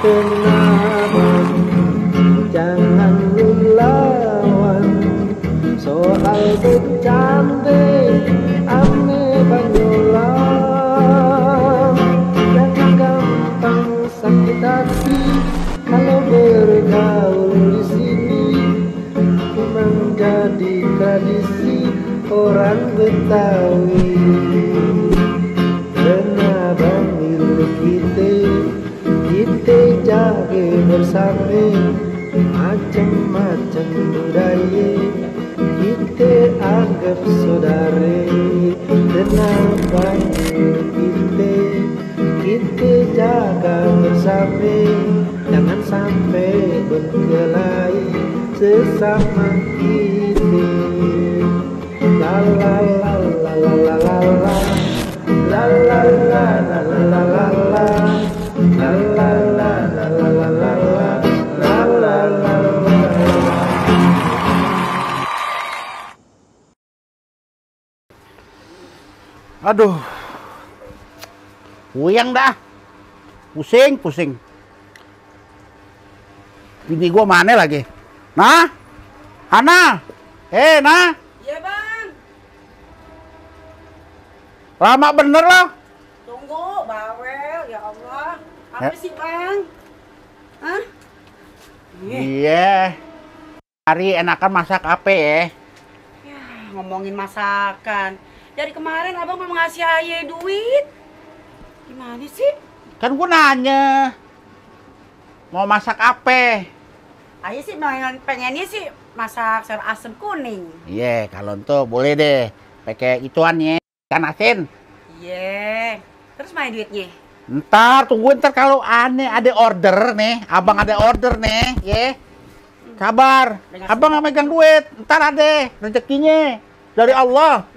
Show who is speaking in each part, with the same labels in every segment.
Speaker 1: Kenapa jangan lawan soal bercanda ame banyolan. Jangan gampang sakit hati kalau bergaul di sini. Memang jadi tradisi orang Betawi. Kenapa milik kita jaga bersama, macam-macam budaya kita anggap saudara. Kenapa kita jaga bersama, jangan sampai berkelahi sesama kita. La la la la la la la la la la la la la la la la. La la la la la la la la la la la.
Speaker 2: Aduh, puyeng dah, pusing. Bini gua mana lagi? Nah, Hana, nah.
Speaker 3: Iya bang.
Speaker 2: Lama bener loh.
Speaker 3: Tunggu, bawel, ya Allah. Apa sih bang? Hah?
Speaker 2: Iya. Hari enakan masak apa ya?
Speaker 3: Ya, ngomongin masakan. Dari kemarin abang belum ngasih ayah duit. Gimana sih?
Speaker 2: Kan gua nanya. Mau masak apa?
Speaker 3: Ayah sih pengennya sih masak sayur asem kuning.
Speaker 2: Iya, kalau itu boleh deh. Pakai ituannya, ikan asin.
Speaker 3: Iya. Terus mana duitnya?
Speaker 2: Tungguin kalau aneh ada order nih, abang ada order nih, ya. Sabar, abang nggak megang duit, ntar ada rezekinya dari Allah.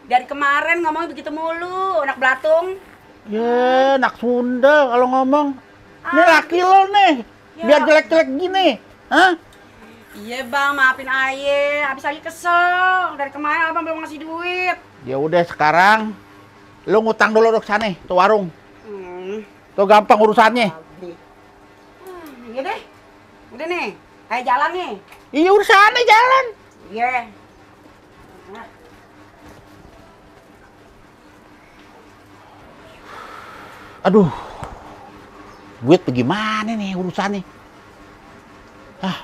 Speaker 3: Dari kemarin ngomongnya begitu mulu, anak belatung.
Speaker 2: Ya, anak Sunda kalau ngomong. Ini laki lo nih, biar jelek-jelek gini, hah?
Speaker 3: Iya bang, maafin ayah, habis lagi kesel. Dari kemarin abang belum ngasih duit.
Speaker 2: Ya udah sekarang, lo ngutang dulu ke sana, tuh warung. Tuh gampang urusannya.
Speaker 3: Iya deh. Udah nih. Ayo jalan nih.
Speaker 2: Iya urusannya jalan.
Speaker 3: Iya.
Speaker 2: Aduh. Duit bagaimana nih urusannya?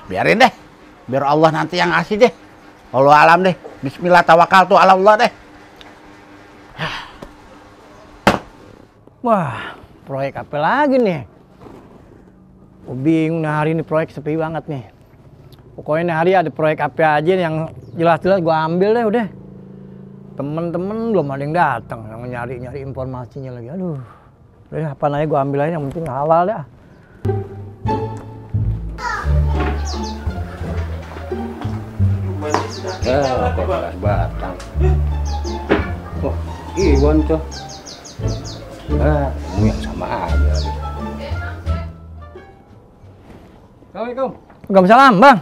Speaker 2: Biarin deh. Biar Allah nanti yang ngasih deh. Allah alam deh. Bismillah tawakal tuh ala Allah deh.
Speaker 4: Wah. Proyek apa lagi nih? Gue bingung nih hari ini proyek sepi banget nih. Pokoknya nih hari ada proyek apa aja yang jelas-jelas gue ambil deh udah. Temen-temen belum ada yang datang yang nyari informasinya lagi. Aduh. Udah apa aja gue ambil aja yang penting halal dah.
Speaker 5: Beras batang. Wah, Iwan tuh. Kamu yang sama aja lagi. Assalamualaikum.
Speaker 4: Waalaikumsalam bang.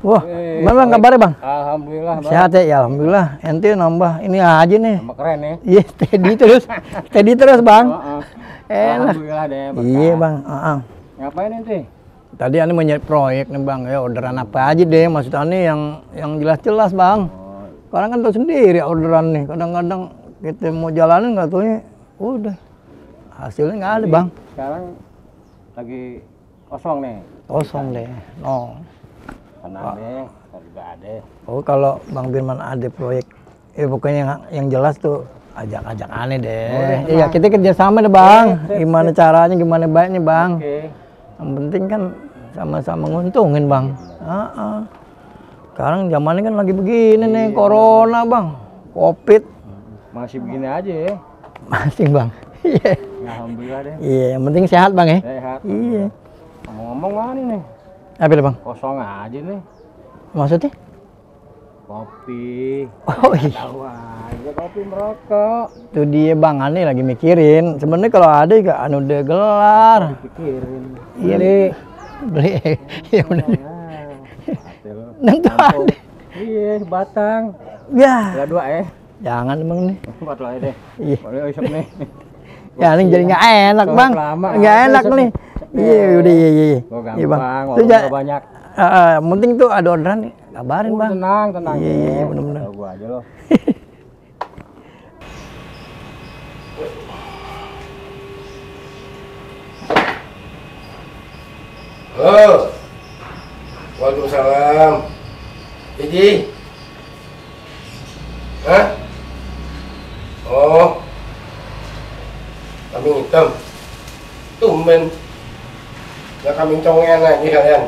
Speaker 4: Wah, gimana bang kabarnya bang?
Speaker 5: Alhamdulillah bang.
Speaker 4: Sehat ya, alhamdulillah. Ente nambah ini aja nih.
Speaker 5: Tambah keren ya.
Speaker 4: Iya, steady terus bang. Enak.
Speaker 5: Alhamdulillah deh.
Speaker 4: Iya bang.
Speaker 5: Ngapain ente?
Speaker 4: Tadi ane mau nyari proyek nih bang. Ya orderan apa aja deh. Maksud ane yang jelas-jelas bang. Sekarang kan tau sendiri orderan nih. Kadang-kadang kita mau jalanin nggak taunya udah hasilnya nggak ada bang.
Speaker 5: Sekarang lagi kosong nih.
Speaker 4: Kosong deh. No.
Speaker 5: Tenang deh, juga ada.
Speaker 4: Oh kalau Bang Firman ada proyek, pokoknya yang jelas tuh ajak aneh deh. Iya kita kerjasama deh bang. Gimana caranya, gimana baiknya bang. Yang penting kan sama-sama nguntungin bang. Sekarang zamannya kan lagi begini nih, corona bang, covid.
Speaker 5: Masih begini aja ya?
Speaker 4: Masih bang. Iya.
Speaker 5: Alhamdulillah deh.
Speaker 4: Iya, yang penting sehat bang ya.
Speaker 5: Sehat.
Speaker 4: Iya.
Speaker 5: Ngomong-ngomong mana nih?
Speaker 4: Apa itu bang?
Speaker 5: Kosong aja nih.
Speaker 4: Maksudnya?
Speaker 5: Kopi.
Speaker 4: Oh iya.
Speaker 5: Tahu aja kopi merokok.
Speaker 4: Itu dia bang, aneh lagi mikirin. Sebenarnya kalau ada juga anu udah gelar.
Speaker 5: Pikirin.
Speaker 4: Iya beli. Ya udah. Nentu ada.
Speaker 5: Iya, batang.
Speaker 4: Ya.
Speaker 5: Dua
Speaker 4: Jangan emang nih.
Speaker 5: 4 lah deh.
Speaker 4: Iya.
Speaker 5: Boleh isep nih.
Speaker 4: Ya ini jadi nggak enak bang. Nggak enak nih. Iya, udah iya.
Speaker 5: Gua
Speaker 4: Iya, Bang.
Speaker 5: gampang,
Speaker 4: Itu
Speaker 5: walaupun nggak banyak.
Speaker 4: penting tuh ada orderan nih, kabarin, Bang.
Speaker 5: Tenang.
Speaker 4: Iya, bener-bener.
Speaker 5: Tahu gua aja loh.
Speaker 1: Halo. Waalaikumsalam. Iji. Hah? Oh. Kambing hitam. Tumben. Ya kambing congean aja kalian.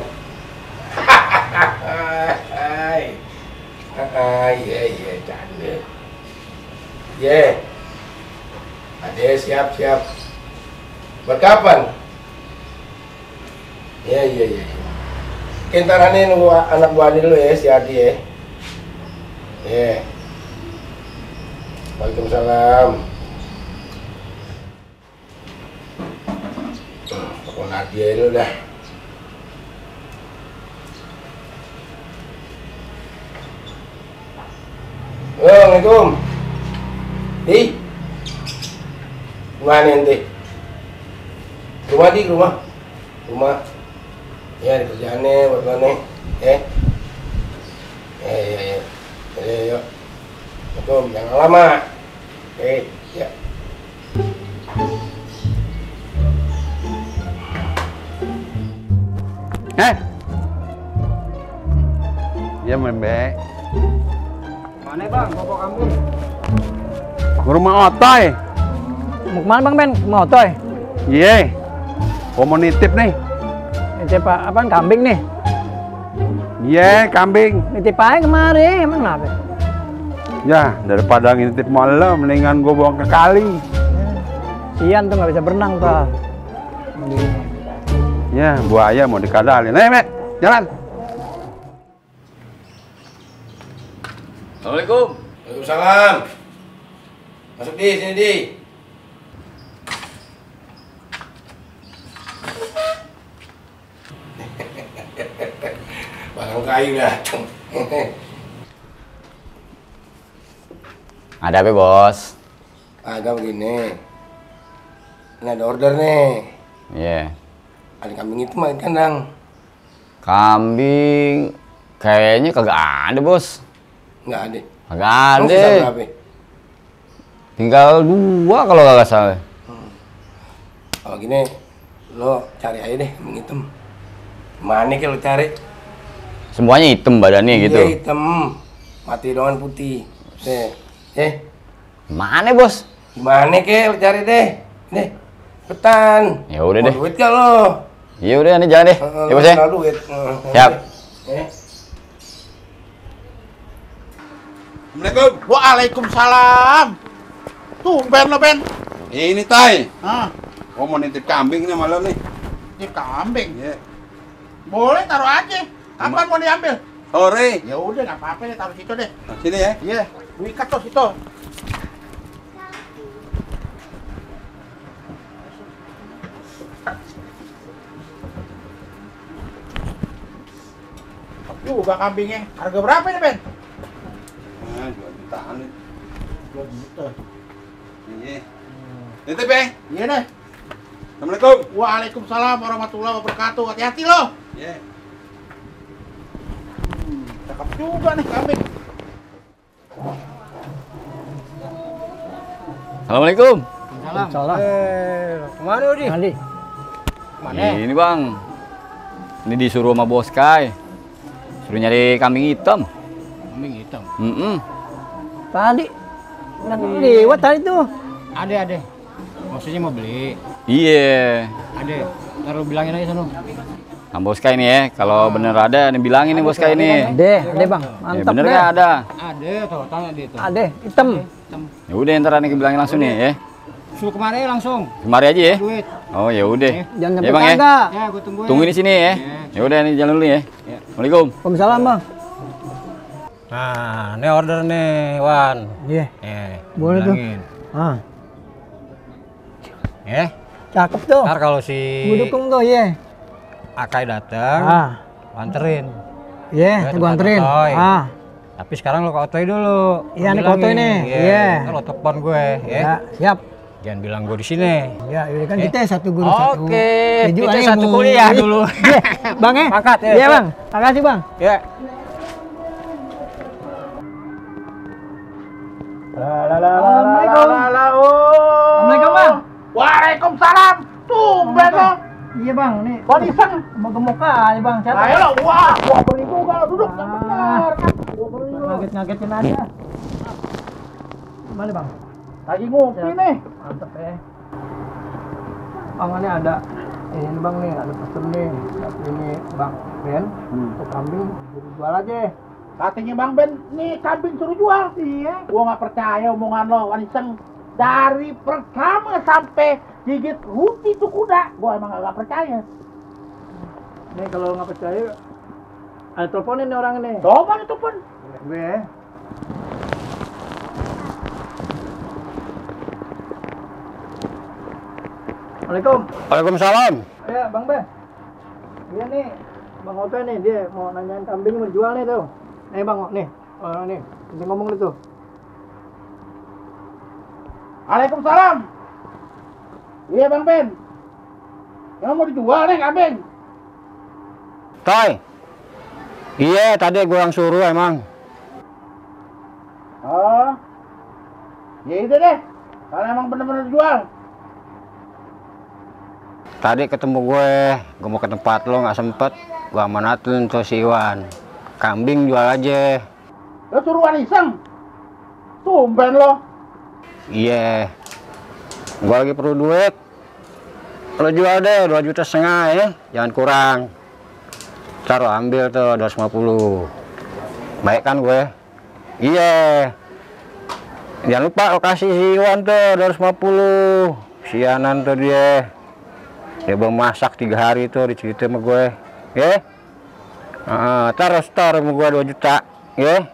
Speaker 1: Iya, canda. Ye. Ade siap. Buat kapan? Iya. Kintarannya nunggu anak buah dulu ya, si Adi ya. Iya. Waalaikumsalam. Telepon Adi aja dulu dah. Assalamualaikum. Di? Gimana ente? Rumah. Ya, di kerjaannya, buat mana? Iya. Yuk. Assalamualaikum, jangan lama. Ya.
Speaker 6: Ya membek.
Speaker 5: Mana Bang, bawa kamu?
Speaker 6: Ke rumah Otoy.
Speaker 4: Mau kemana, Bang Ben? Mau Otoy?
Speaker 6: Iya. Gua mau nitip nih.
Speaker 4: Nitip apaan? Kambing nih?
Speaker 6: Iya, kambing.
Speaker 4: Nitip aja kemarin, emang kenapa?
Speaker 6: Ya, daripada ngintip malam, mendingan gua buang ke kali.
Speaker 4: Sian tuh nggak bisa berenang, Pak.
Speaker 6: Ya, buaya mau dikadalin. Mek, jalan.
Speaker 2: Assalamualaikum.
Speaker 1: Waalaikumsalam. Masuk di sini di. Barang kayu datang.
Speaker 2: Ada apa, Bos?
Speaker 1: Agak begini. Ini ada order nih.
Speaker 2: Iya.
Speaker 1: Ada kambing itu main kandang.
Speaker 2: Kambing kayaknya kagak ada, Bos.
Speaker 1: Nggak ada.
Speaker 2: Kagak
Speaker 1: Emang
Speaker 2: ada.
Speaker 1: sisa berapa?
Speaker 2: Tinggal 2 kalau kagak salah.
Speaker 1: Kalau gini, lo cari aja deh kambing hitam. Mana ke lo cari?
Speaker 2: Semuanya hitam badannya gitu.
Speaker 1: Iya hitam, mati doang putih.
Speaker 2: Mana, Bos?
Speaker 1: Gimana ke lo cari deh? Deh, petan.
Speaker 2: Ya udah deh.
Speaker 1: Mau duit gak lo?
Speaker 2: Iya udah, nih jalan deh. Ya, Bos ya.
Speaker 1: Lo duit.
Speaker 2: Siap.
Speaker 6: Assalamualaikum.
Speaker 2: Waalaikumsalam. Tumben lo, Ben.
Speaker 6: Ini Tai.
Speaker 2: Ah,
Speaker 6: Gua mau nitip kambing nih malam nih.
Speaker 2: ini kambing.
Speaker 6: Iya.
Speaker 2: Boleh taruh aja. Kapan mau diambil?
Speaker 6: Sore.
Speaker 2: Ya udah, nggak apa-apa deh, taruh situ deh.
Speaker 6: Nah, sini ya.
Speaker 2: Iya, lu ikat tuh situ. Juga kambingnya. Harga berapa ini, Ben?
Speaker 6: Nah, 2 jutaan nih.
Speaker 2: 2 juta.
Speaker 6: Iya. Nitip ya.
Speaker 2: Iya deh.
Speaker 6: Assalamualaikum.
Speaker 2: Waalaikumsalam warahmatullahi wabarakatuh. Hati-hati lo.
Speaker 6: Iya.
Speaker 2: Cakep juga nih kambing. Assalamualaikum.
Speaker 4: Salah.
Speaker 5: Kemana Udi?
Speaker 4: Mandi.
Speaker 5: Mana?
Speaker 2: Ini bang, ini disuruh sama bos Kai. Suruh nyari kambing hitam.
Speaker 5: Kambing hitam.
Speaker 4: Tadi. Nggak lewat tadi tuh.
Speaker 5: Ada. Maksudnya mau beli.
Speaker 2: Iya.
Speaker 5: Ada. Ntar lu bilangin aja sana.
Speaker 2: Sama bos Kai nih ya, kalau bener ada, nih bilangin nih bos Kai nih.
Speaker 4: Ada Bang.
Speaker 2: Ya
Speaker 4: Mantap
Speaker 2: bener
Speaker 4: deh.
Speaker 2: nggak ada?
Speaker 5: Ada, tuh tanya dia tuh.
Speaker 4: Ada, hitam.
Speaker 2: Ya udah ntar nih bilangin langsung nih ya.
Speaker 5: Suruh kemana ya langsung?
Speaker 2: Kemari aja ya.
Speaker 5: Duit.
Speaker 2: Oh ya udah.
Speaker 4: Jangan
Speaker 2: Ya
Speaker 4: sampai
Speaker 2: bang ya.
Speaker 4: kagak.
Speaker 5: Ya, gue tungguin.
Speaker 2: Tungguin di sini ya. Ya udah nih jalan dulu ya. Assalamualaikum.
Speaker 4: Waalaikumsalam Bang.
Speaker 5: Nah, ini order nih, Wan.
Speaker 4: Iya. Boleh tuh.
Speaker 5: bilangin.
Speaker 4: Ah,
Speaker 5: Ya.
Speaker 4: cakep tuh.
Speaker 5: Ntar kalau si
Speaker 4: Gue dukung tuh, iya.
Speaker 5: Akai datang,
Speaker 4: Ah,
Speaker 5: lu anterin.
Speaker 4: iya,
Speaker 5: Ya,
Speaker 4: gue anterin.
Speaker 5: tempat Otoy.
Speaker 4: Ah,
Speaker 5: Tapi sekarang lo ke Otoy dulu.
Speaker 4: Iya,
Speaker 5: Lu
Speaker 4: nih ke Otoy
Speaker 5: bilangin.
Speaker 4: nih. Iya.
Speaker 5: Ntar lo telepon gue, ya.
Speaker 4: ya, siap.
Speaker 5: Jangan bilang gue di sini.
Speaker 4: Ya, ini kan kita satu guru satu.
Speaker 5: Oke,
Speaker 4: Keju
Speaker 5: kita
Speaker 4: aja
Speaker 5: satu
Speaker 4: mau.
Speaker 5: kuliah dulu.
Speaker 4: Bang ya?
Speaker 5: Angkat ya.
Speaker 4: Iya bang, makasih bang.
Speaker 5: Ya.
Speaker 4: Assalamualaikum. Assalamualaikum bang.
Speaker 2: Waalaikumsalam. Tumben lo.
Speaker 4: Iya bang, nih.
Speaker 2: Kok iseng?
Speaker 4: Gemuk aja bang. Siapa?
Speaker 2: Ayo lo, wah, gua beli juga lo, duduk yang benar. Gua beli lo.
Speaker 4: Ngaget-ngagetin aja. Gimana bang?
Speaker 2: Lagi ngopi nih.
Speaker 4: Mantep ya. Bang ini ada ini bang nih, ada pesen nih. Satu ini bang Ben, untuk kambing jual aja.
Speaker 2: Katanya Bang Ben, nih kambing suruh jual.
Speaker 4: Iya.
Speaker 2: Gua nggak percaya omongan lo, Waniseng. Dari pertama sampai gigit ruti tuh kuda, gua emang nggak percaya.
Speaker 4: Nih kalau nggak percaya, ada teleponin nih orang ini.
Speaker 2: Coba itu pun.
Speaker 4: Gue. Assalamualaikum.
Speaker 5: Waalaikumsalam.
Speaker 4: Ya Bang Ben. Iya nih, Bang Oto nih dia mau nanyain kambing mau jual nih tuh. Nih Bang, nih. Oh nih, nanti ngomong dulu tuh.
Speaker 2: Waalaikumsalam. Iya Bang Ben. Emang mau dijual nih kambing?
Speaker 5: Toy. Iya, tadi gue yang suruh emang.
Speaker 2: Oh. Ya itu deh. Kalau emang bener-bener jual.
Speaker 5: Tadi ketemu gue mau ke tempat lo nggak sempet. Gue amanatin tuh si Iwan. Kambing jual aja.
Speaker 2: Lo suruhan iseng. Tumben lo.
Speaker 5: Iya. Gue lagi perlu duit. Lo jual deh 2,5 juta ya. Jangan kurang. Ntar lo ambil tuh 250. Baik kan gue? Iya. Jangan lupa lo kasih si Iwan tuh 250. Sianan tuh dia. Dia belum masak 3 hari tuh dicerita sama gue. Ya. Ntar store sama gue 2 juta. Ya.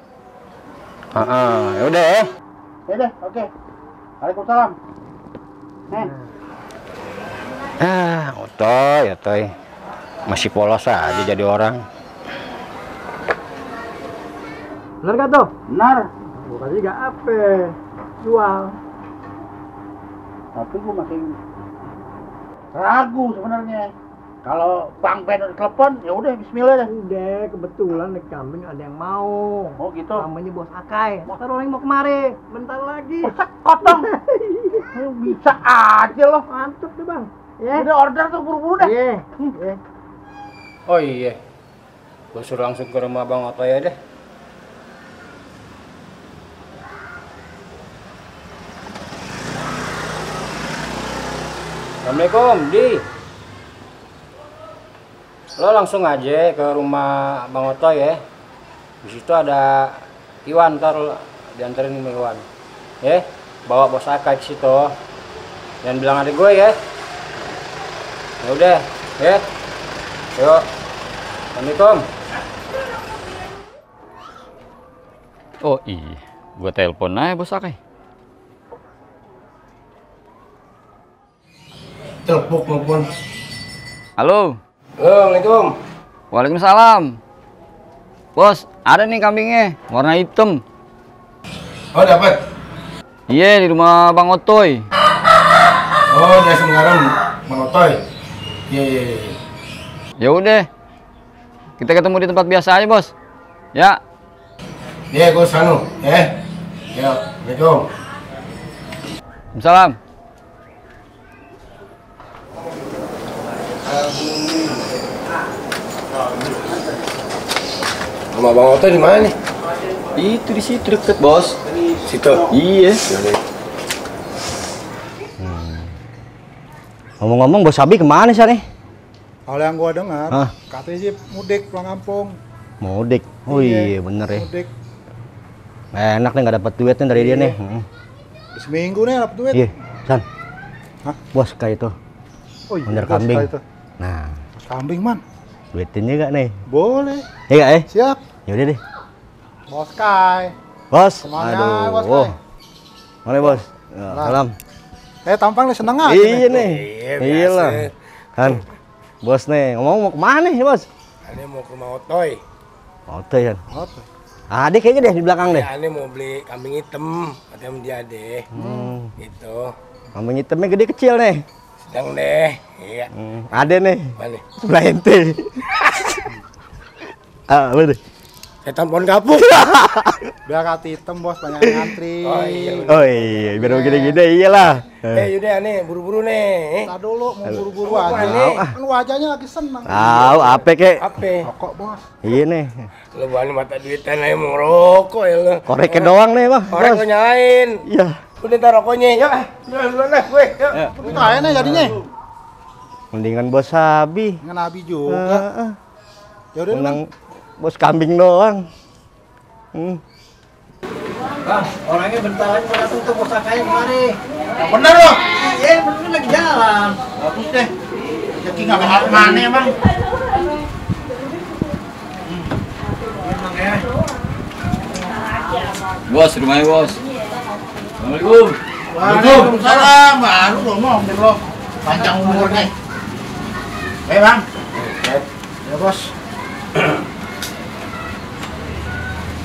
Speaker 5: Yaudah ya.
Speaker 2: Ya deh, oke. Waalaikumsalam.
Speaker 5: Otoy. Masih polos aja jadi orang.
Speaker 4: Bener gak tuh?
Speaker 2: Benar.
Speaker 4: Gue kasih gak apa. Jual.
Speaker 2: Tapi gue masih ragu sebenarnya. Kalau Bang Ben udah telepon, ya udah bismillah deh.
Speaker 4: Udah, kebetulan nih kambing ada yang mau.
Speaker 2: Oh gitu.
Speaker 4: Namanya Bos Akai. Ntar orang yang mau kemari. Bentar lagi.
Speaker 2: Kotong. Bisa aja loh.
Speaker 4: Mantep tuh bang. Ya.
Speaker 2: Udah order tuh buru-buru dah.
Speaker 4: Iya.
Speaker 5: Oh iya. Gue suruh langsung ke rumah Bang Oto ya deh. Assalamualaikum, Di. Lo langsung aja ke rumah Bang Oto ya. Di situ ada Iwan, ntar lo dianterin sama Iwan. Ya, bawa Bos Akai ke situ. Dan bilang adik gue ya. Ya udah, ya. Yuk. Assalamualaikum.
Speaker 7: Oh iya, gua telepon aja Bos Akai.
Speaker 6: Telepon.
Speaker 7: Halo.
Speaker 5: Assalamualaikum.
Speaker 7: Waalaikumsalam. Bos, ada nih kambingnya, warna hitam.
Speaker 6: Oh dapat.
Speaker 7: Iya, di rumah Bang Otoy.
Speaker 6: Oh dia sekarang Bang Otoy. Iya.
Speaker 7: Ya udah. Kita ketemu di tempat biasa aja, Bos. Ya.
Speaker 6: Dia gue sanu, ya. Assalamualaikum.
Speaker 7: Salam.
Speaker 6: Rumah Bang Otoy di mana nih?
Speaker 7: Itu di situ deket, Bos.
Speaker 6: Situ.
Speaker 7: Iya.
Speaker 5: Ngomong-ngomong Bos Abi kemana sih nih?
Speaker 8: Kalau yang gua dengar,
Speaker 5: Hah?
Speaker 8: katanya sih mudik pulang kampung.
Speaker 5: Mudik. Oh iya bener ya.
Speaker 8: Mudik.
Speaker 5: Enak nih nggak dapat duitnya dari dia nih.
Speaker 8: Seminggu nih dapat duit.
Speaker 5: Iya, San.
Speaker 8: Hah?
Speaker 5: Bos kayak itu.
Speaker 8: Oh iya.
Speaker 5: Bener
Speaker 8: bos,
Speaker 5: kambing.
Speaker 8: kali itu.
Speaker 5: Nah,
Speaker 8: Kambing man.
Speaker 5: duitin juga nih.
Speaker 8: Boleh.
Speaker 5: Iya nggak eh?
Speaker 8: Siap.
Speaker 5: Yaudah deh.
Speaker 8: Bos Kai.
Speaker 5: Bos.
Speaker 8: Semangat, Bos
Speaker 5: Aduh.
Speaker 8: Kai.
Speaker 5: Mana Bos? Ya, salam.
Speaker 8: Tampang nih seneng aja.
Speaker 5: Iya
Speaker 8: nih.
Speaker 5: nih. Iya lah. Kan. Bos nih, ngomong mau kemana nih Bos?
Speaker 6: Ini mau ke rumah Otoy.
Speaker 5: Otoy kan.
Speaker 8: Oke.
Speaker 5: Ada kayaknya deh di belakang deh.
Speaker 6: Ya, ini mau beli kambing hitam, katanya dia deh. Gitu.
Speaker 5: Kambing hitamnya gede kecil nih.
Speaker 9: Sedang deh. Iya.
Speaker 5: Ada nih.
Speaker 9: Mana?
Speaker 5: Sebelah ente. Ah, bener.
Speaker 9: Setan pohon kapuk.
Speaker 8: Biar hati hitam bos, banyak yang ngantri.
Speaker 5: Oh iya, biar gede-gede iyalah.
Speaker 9: Yaudah nih, buru-buru nih.
Speaker 8: Kita dulu mau buru-buru aja. Kan wajahnya lagi seneng.
Speaker 5: Tahu apa kek?
Speaker 9: Apa?
Speaker 8: Rokok bos.
Speaker 5: Iya nih.
Speaker 9: Lu bani mata duitan aja mau ngerokok ya lu.
Speaker 5: Koreknya doang nih, Bang.
Speaker 9: Korek lu nyalain.
Speaker 5: Iya.
Speaker 9: Udah ntar rokoknya, yuk. Duluan lah gue. Yuk.
Speaker 8: Kayaknya jadinya.
Speaker 5: Mendingan bos Sabi.
Speaker 8: Dengan Nabi juga. Ya udah
Speaker 5: Menang bos kambing doang.
Speaker 4: Bang, orangnya bentar lagi mau datang tuh bos Akanya kemari.
Speaker 2: Bener loh.
Speaker 4: Iya, bener lagi jalan.
Speaker 2: Bagus deh. Rezeki nggak bakal kemana emang.
Speaker 4: Emang ya.
Speaker 7: Bos, rumahnya bos. Assalamualaikum.
Speaker 2: Waalaikumsalam. Baru lo ngomong lo. Panjang umur nih. Bang. Ya bos.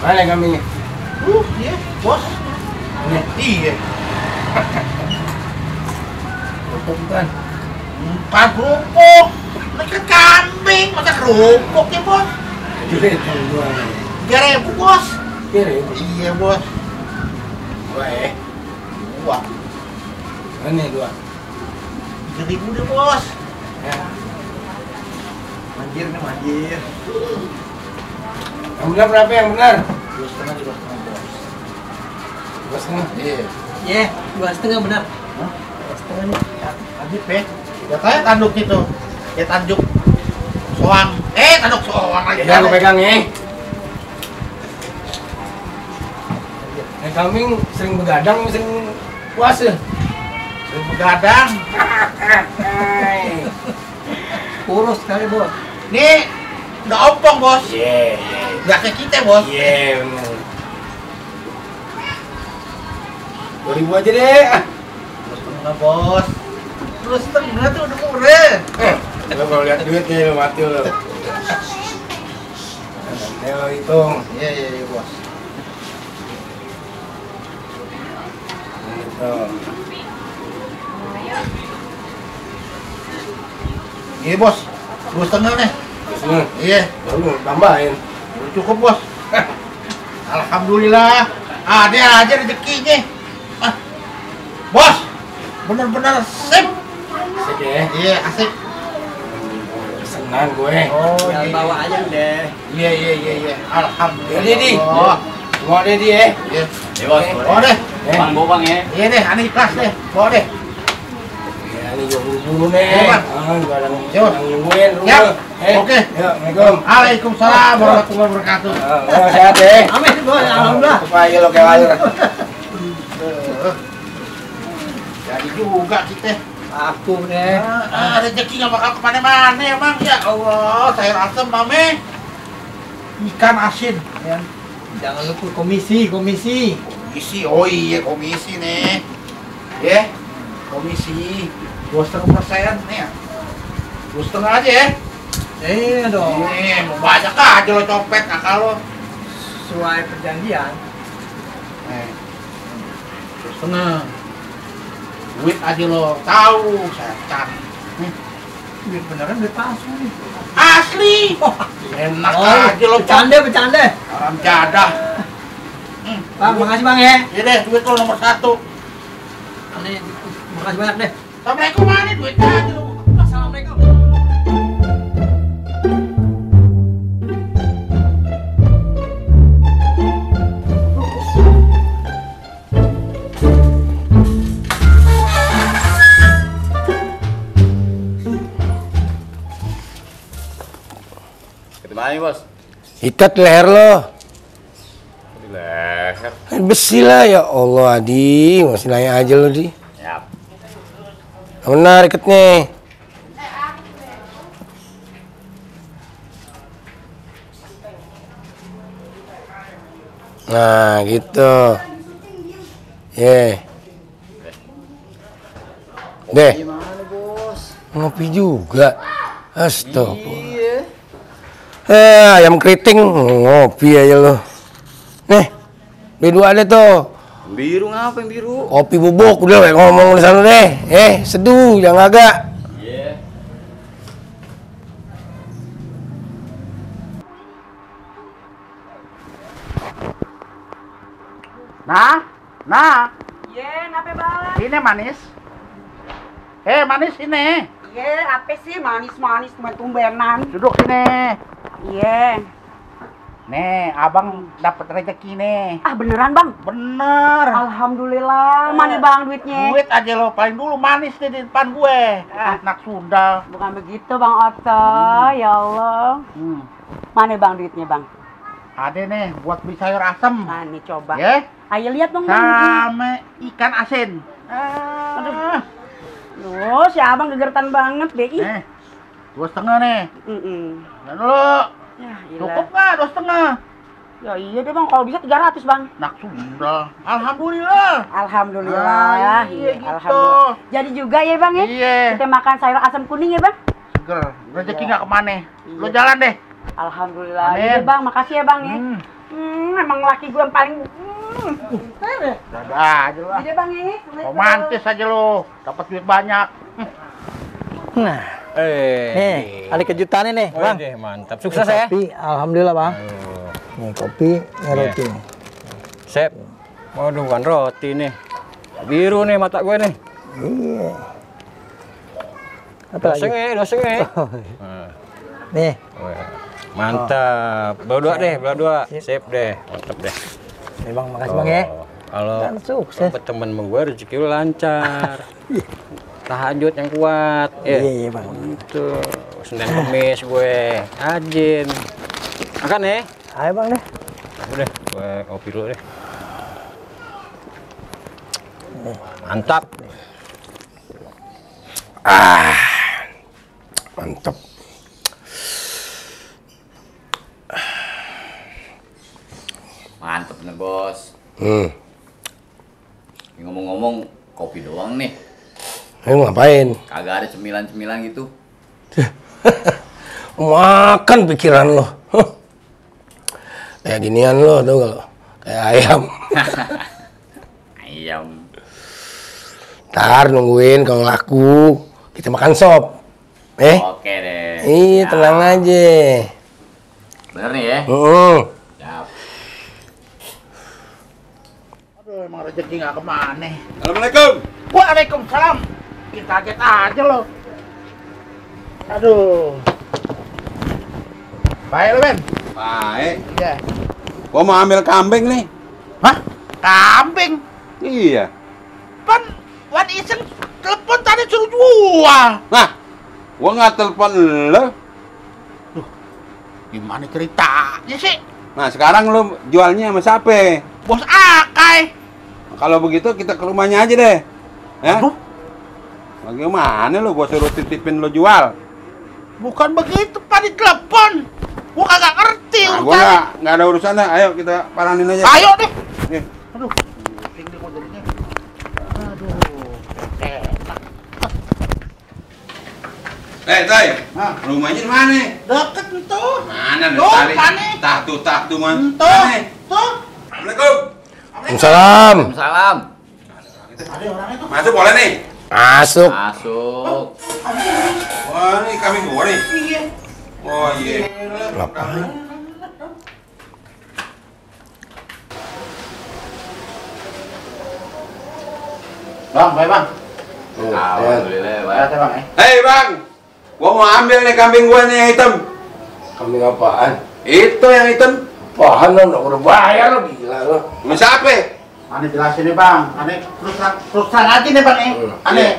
Speaker 9: Mana kambingnya?
Speaker 2: Iya, bos.
Speaker 9: Ini.
Speaker 2: Iya.
Speaker 9: Bukan.
Speaker 2: 4 kerupuk. Mereka kambing, masa kerupuk ya bos?
Speaker 9: Duit dua.
Speaker 2: 3.000 bos.
Speaker 9: Kiri.
Speaker 2: Iya bos.
Speaker 9: Dua.
Speaker 2: Wah,
Speaker 9: Ini dua.
Speaker 2: 3.000 deh bos.
Speaker 9: Ya.
Speaker 2: Manjir nih manjir.
Speaker 9: Yang benar berapa yang benar?
Speaker 2: 2,5 bos.
Speaker 9: 2,5.
Speaker 2: Iya.
Speaker 4: Iya, 2,5 benar.
Speaker 2: Habis pe. Ya kayak tanduk itu. Ya tanduk soang. Tanduk soang lagi.
Speaker 9: Ya, aku pegang ya. Kambing sering begadang, sering puasa.
Speaker 2: Sering begadang.
Speaker 4: Kurus kali, Bos.
Speaker 2: Nih udah ompong bos.
Speaker 9: Iya.
Speaker 2: Nggak kayak kita bos.
Speaker 9: Iya, benar. 2.000 aja deh.
Speaker 2: 2,5 bos. 2,5 tuh udah murah.
Speaker 9: Lo kalau lihat duitnya lo mati lo. Nanti lo hitung.
Speaker 2: Iya bos.
Speaker 9: Gitu.
Speaker 2: Iya bos. 2,5 nih.
Speaker 9: Terus
Speaker 2: Iya.
Speaker 9: baru tambahin.
Speaker 2: Udah cukup bos. Alhamdulillah. Ada aja rezekinya. Bos. Bener-bener sip.
Speaker 9: Asik ya.
Speaker 2: Iya asik.
Speaker 9: Senang gue.
Speaker 2: Oh
Speaker 4: Tinggal bawa aja udah.
Speaker 2: Iya. Alhamdulillah.
Speaker 9: Jadi, Di.
Speaker 2: Oh.
Speaker 9: Semua deh dia.
Speaker 2: Iya.
Speaker 7: Ya bos.
Speaker 2: Bawa deh.
Speaker 7: Bang, bawa bang ya.
Speaker 2: Iya deh, aneh ikhlas deh. Bawa deh.
Speaker 9: Ya, ini gue buru-buru nih.
Speaker 2: Iya, Bang.
Speaker 9: Gue ada
Speaker 2: Yuk.
Speaker 9: nungguin.
Speaker 2: Siap.
Speaker 9: Oke.
Speaker 2: Oke.
Speaker 9: Yuk, Assalamualaikum.
Speaker 2: Waalaikumsalam warahmatullahi wabarakatuh.
Speaker 9: Sehat ya.
Speaker 4: Amin, Bos. Alhamdulillah.
Speaker 9: Supaya lo kayak walir.
Speaker 2: Jadi juga kita.
Speaker 4: Aku deh.
Speaker 2: Rezeki nggak bakal kemana-mana emang ya Allah. Sayur asem mame. Ikan asin. Ya.
Speaker 4: Jangan lupa komisi.
Speaker 2: Komisi, oh iya komisi nih. Ya, komisi 2,5% nih ya. 2,5 aja ya.
Speaker 4: Iya dong.
Speaker 2: Mau banyak aja lo copet akal lo.
Speaker 4: Sesuai perjanjian.
Speaker 2: 2,5. Duit aja lo tahu, setan.
Speaker 4: Duit beneran duit palsu nih.
Speaker 2: Asli. Enak aja lo
Speaker 4: Bercanda.
Speaker 2: Orang jadah.
Speaker 4: Bang, makasih Bang ya.
Speaker 2: Iya deh, duit lo nomor 1.
Speaker 4: Nih, makasih banyak deh.
Speaker 2: Assalamualaikum, mana duitnya aja lo.
Speaker 4: Assalamualaikum.
Speaker 7: Ketemu bos.
Speaker 9: Ikat leher lo.
Speaker 7: Di leher.
Speaker 9: Besi lah ya Allah, Adi. Masih nanya aja lo, Di.
Speaker 7: Siap.
Speaker 9: Benar ikatnya. Nah, gitu. Deh. Ngopi juga. Astagfirullah. Ayam keriting ngopi aja lo. Nih, beli 2 deh tuh.
Speaker 7: Biru ngapa yang biru?
Speaker 9: Kopi bubuk udah we, ngomong di sana deh. Seduh, jangan agak.
Speaker 7: Iya.
Speaker 2: Nah,
Speaker 3: Iya, ngapa bang?
Speaker 2: ini manis. Manis ini.
Speaker 3: Iya, apa sih manis-manis tumben-tumbenan?
Speaker 2: Duduk sini.
Speaker 3: Iya.
Speaker 2: Nih, abang dapat rezeki nih.
Speaker 3: Ah beneran bang?
Speaker 2: Bener.
Speaker 3: Alhamdulillah. Mana bang duitnya?
Speaker 2: Duit aja lo paling dulu manis nih di depan gue. Anak Sunda.
Speaker 3: Bukan begitu bang Otto. Ya Allah. Mana bang duitnya bang?
Speaker 2: Ada nih buat beli sayur asem.
Speaker 3: Nah nih coba.
Speaker 2: Ya.
Speaker 3: Ayo lihat dong bang.
Speaker 2: Sama ikan asin.
Speaker 3: Aduh. Loh, si abang gegertan banget deh.
Speaker 2: Nih, 2,5 nih. Dan lo,
Speaker 3: Ya,
Speaker 2: cukup nggak 2,5?
Speaker 3: Ya iya deh bang, kalau bisa 300 bang.
Speaker 2: Nak Sunda. Alhamdulillah.
Speaker 3: Alhamdulillah.
Speaker 2: Iya gitu.
Speaker 3: Alhamdulillah. Jadi juga ya bang ya?
Speaker 2: Iya.
Speaker 3: Kita makan sayur asam kuning ya bang?
Speaker 2: Seger. Rezeki nggak kemana. Lo jalan deh.
Speaker 3: Alhamdulillah.
Speaker 2: Amin.
Speaker 3: Iya bang, makasih ya bang ya. Emang laki gue yang paling
Speaker 2: Dadah aja lah.
Speaker 3: Iya bang ya.
Speaker 2: Romantis aja lo. Dapat duit banyak.
Speaker 4: Nah, nih ada kejutannya nih, Bang.
Speaker 7: Mantap. Sukses ya.
Speaker 4: Kopi, alhamdulillah, Bang. Nih kopi, ini roti.
Speaker 7: Sep. Waduh, bukan roti nih. Biru nih mata gue nih.
Speaker 4: Iya. Apa lagi?
Speaker 7: Dosenge.
Speaker 4: Nih.
Speaker 7: Mantap. Berdua deh, berdua. Sip deh, mantap deh.
Speaker 4: Nih Bang, makasih Bang ya.
Speaker 7: Kalau
Speaker 4: Kan sukses.
Speaker 7: temen gue rezeki lu lancar. Tahajud yang kuat.
Speaker 4: Iya, Bang.
Speaker 7: Itu Senin Kemis gue rajin. Makan ya.
Speaker 4: Ayo Bang deh.
Speaker 7: Udah, gue kopi dulu deh. Mantap.
Speaker 9: Mantap.
Speaker 10: Mantep nih bos. Ngomong-ngomong kopi doang nih.
Speaker 9: Ngapain?
Speaker 10: Kagak ada cemilan-cemilan gitu.
Speaker 9: Makan pikiran lo. Kayak ginian lo, tau gak lo? Kayak ayam.
Speaker 10: Ayam.
Speaker 9: Ntar nungguin kalau laku, kita makan sop.
Speaker 10: Oke deh.
Speaker 9: Iya, tenang aja.
Speaker 10: Bener nih ya? Siap.
Speaker 2: Aduh, emang rezeki nggak kemana.
Speaker 6: Assalamualaikum.
Speaker 2: Waalaikumsalam. Kita kaget aja lo. Aduh. Baik lo, Ben.
Speaker 6: Baik.
Speaker 2: Iya.
Speaker 6: Gua mau ambil kambing nih.
Speaker 2: Hah? Kambing?
Speaker 6: Iya.
Speaker 2: Kan Wan Iseng telepon tadi suruh jual.
Speaker 6: Nah, gua nggak telepon lo.
Speaker 2: Gimana ceritanya sih?
Speaker 6: Nah, sekarang lo jualnya sama siapa?
Speaker 2: Bos Akai.
Speaker 6: Kalau begitu kita ke rumahnya aja deh. Ya?
Speaker 2: Aduh.
Speaker 6: Bagaimana lo? Gua suruh titipin lo jual.
Speaker 2: Bukan begitu, Pak, di telepon. Gua kagak ngerti
Speaker 6: Nah, gua nggak ada urusan dah. Ayo kita paranin aja.
Speaker 2: Ayo deh.
Speaker 6: Nih.
Speaker 2: Aduh. Pusing deh gua jadinya. Aduh.
Speaker 6: Tay. Rumahnya di mana?
Speaker 2: Deket tuh.
Speaker 6: Mana
Speaker 2: Tuh,
Speaker 6: tali?
Speaker 2: mana?
Speaker 6: Tahtu man.
Speaker 2: Tuh. Tuh.
Speaker 6: Assalamualaikum.
Speaker 9: Waalaikumsalam.
Speaker 10: Salam.
Speaker 2: Ada orangnya tuh.
Speaker 6: Masuk boleh nih?
Speaker 9: Masuk.
Speaker 10: Masuk.
Speaker 6: Wah, ini kambing gua nih.
Speaker 2: Iya.
Speaker 6: Oh iya.
Speaker 9: Ngapain?
Speaker 2: Bang, baik bang.
Speaker 10: Alhamdulillah,
Speaker 2: Baik
Speaker 10: Pak.
Speaker 2: bang.
Speaker 6: Hei bang, gua mau ambil nih kambing gua nih yang hitam.
Speaker 9: Kambing apaan?
Speaker 6: Itu yang hitam.
Speaker 9: Apaan lo? Udah bayar lo, gila lo.
Speaker 6: Sama siapa?
Speaker 2: Aneh jelasin nih bang. Aneh terus terang aja nih bang. Aneh.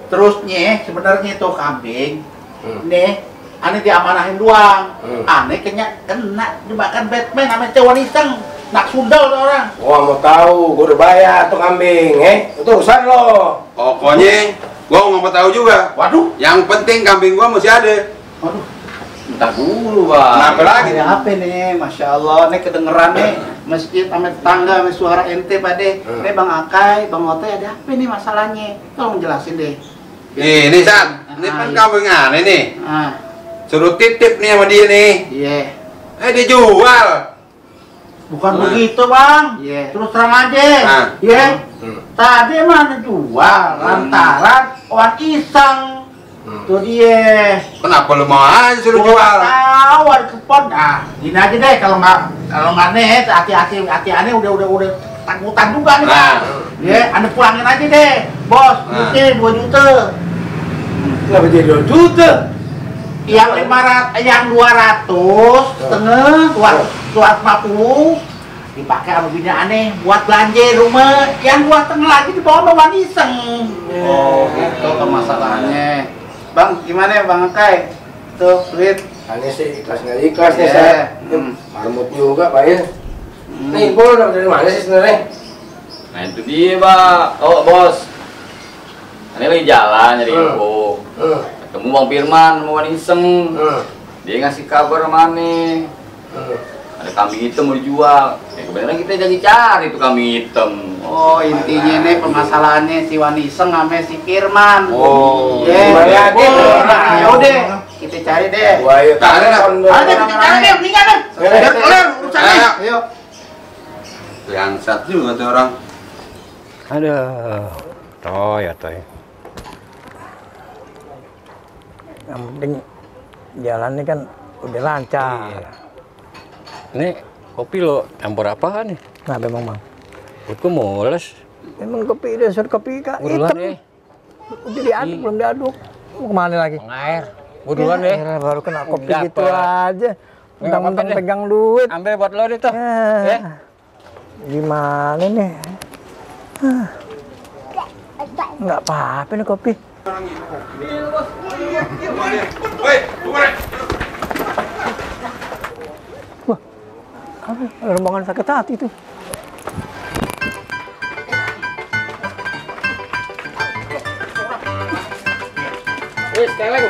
Speaker 2: Terusnya sebenarnya itu kambing. Nih, aneh diamanahin doang. Aneh kena jebakan Batman sama cewek iseng. Nak sundal tuh orang.
Speaker 9: Gua mau tahu, gua udah bayar tuh kambing, itu urusan lo.
Speaker 6: Pokoknya gua nggak mau tahu juga.
Speaker 2: Waduh.
Speaker 6: Yang penting kambing gua masih ada.
Speaker 2: Waduh.
Speaker 10: Bentar dulu, Bang.
Speaker 6: Kenapa lagi?
Speaker 2: Ada apa nih? Masya Allah, nih kedengeran nih masjid sama tetangga sama suara ente pade. Nih Bang Akai, Bang Otoy ada apa nih masalahnya? Tolong jelasin deh.
Speaker 6: Ini San, ini kan kambing aneh nih.
Speaker 2: Ah,
Speaker 6: Suruh titip nih sama dia nih.
Speaker 2: iya.
Speaker 6: Dia jual.
Speaker 2: Bukan begitu bang, terus terang aja, tadi mana jual lantaran orang iseng, tuh dia.
Speaker 6: Kenapa lu mau aja suruh jual?
Speaker 2: Tahu ada kupon, gini aja deh kalau nggak nih, hati aneh udah takutan juga nih bang. Anda pulangin aja deh, bos, duitnya 2 juta.
Speaker 9: Kenapa jadi 2 juta?
Speaker 2: Yang 200 setengah 250 dipakai sama bini aneh buat belanja rumah, yang 2,5 lagi dibawa sama iseng. Oh gitu kan masalahnya. Bang gimana bang Kai? Tuh duit.
Speaker 9: Aneh sih ikhlas nggak ikhlas nih saya. Marmut juga pak ya. Nih bol dari mana sih sebenarnya?
Speaker 10: Nah itu dia Pak. Oh bos, ini lagi jalan nyari info. Ketemu Bang Firman, mau iseng. Dia ngasih kabar sama aneh. Ada kambing hitam mau dijual. Ya kebenaran kita jadi cari tuh kambing hitam.
Speaker 2: Oh intinya nih permasalahannya si Waniseng sama si Firman.
Speaker 10: Oh.
Speaker 2: Ya udah kita cari deh.
Speaker 9: Ayo
Speaker 2: cari kita cari deh, mendingan deh. Biar kelar urusannya. Ayo.
Speaker 6: Bangsat juga tuh orang.
Speaker 4: Aduh, toy. Yang penting jalannya kan udah lancar.
Speaker 5: Ini kopi lo campur apa nih?
Speaker 4: Nah, memang bang.
Speaker 5: Aku mules.
Speaker 4: Memang kopi dasar kopi kak hitam. Udah diaduk, belum diaduk. Mau kemana lagi?
Speaker 5: Air. Duluan deh.
Speaker 4: Baru kena kopi gitu aja. Mentang-mentang pegang duit.
Speaker 5: Ambil buat lo deh tuh.
Speaker 4: Gimana nih? Nggak apa-apa nih kopi. Wah, ada rombongan sakit hati tuh.
Speaker 10: Sekali lagi.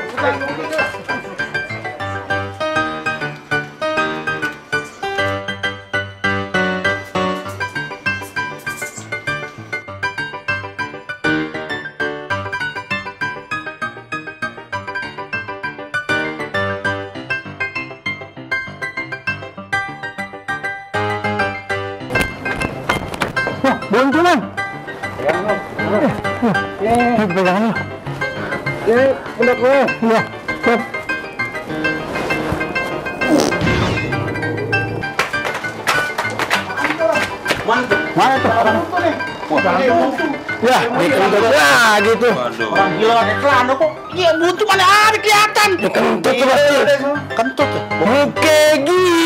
Speaker 4: Buntu man. Pegangan lo. Udah gue. Iya. Siap. Mana tuh orang itu nih? Ya, gitu.
Speaker 2: Orang gila ada celana kok. Iya buntu mana ada kelihatan.
Speaker 4: Kentut tuh.
Speaker 2: Kentut.
Speaker 4: Oke, gila.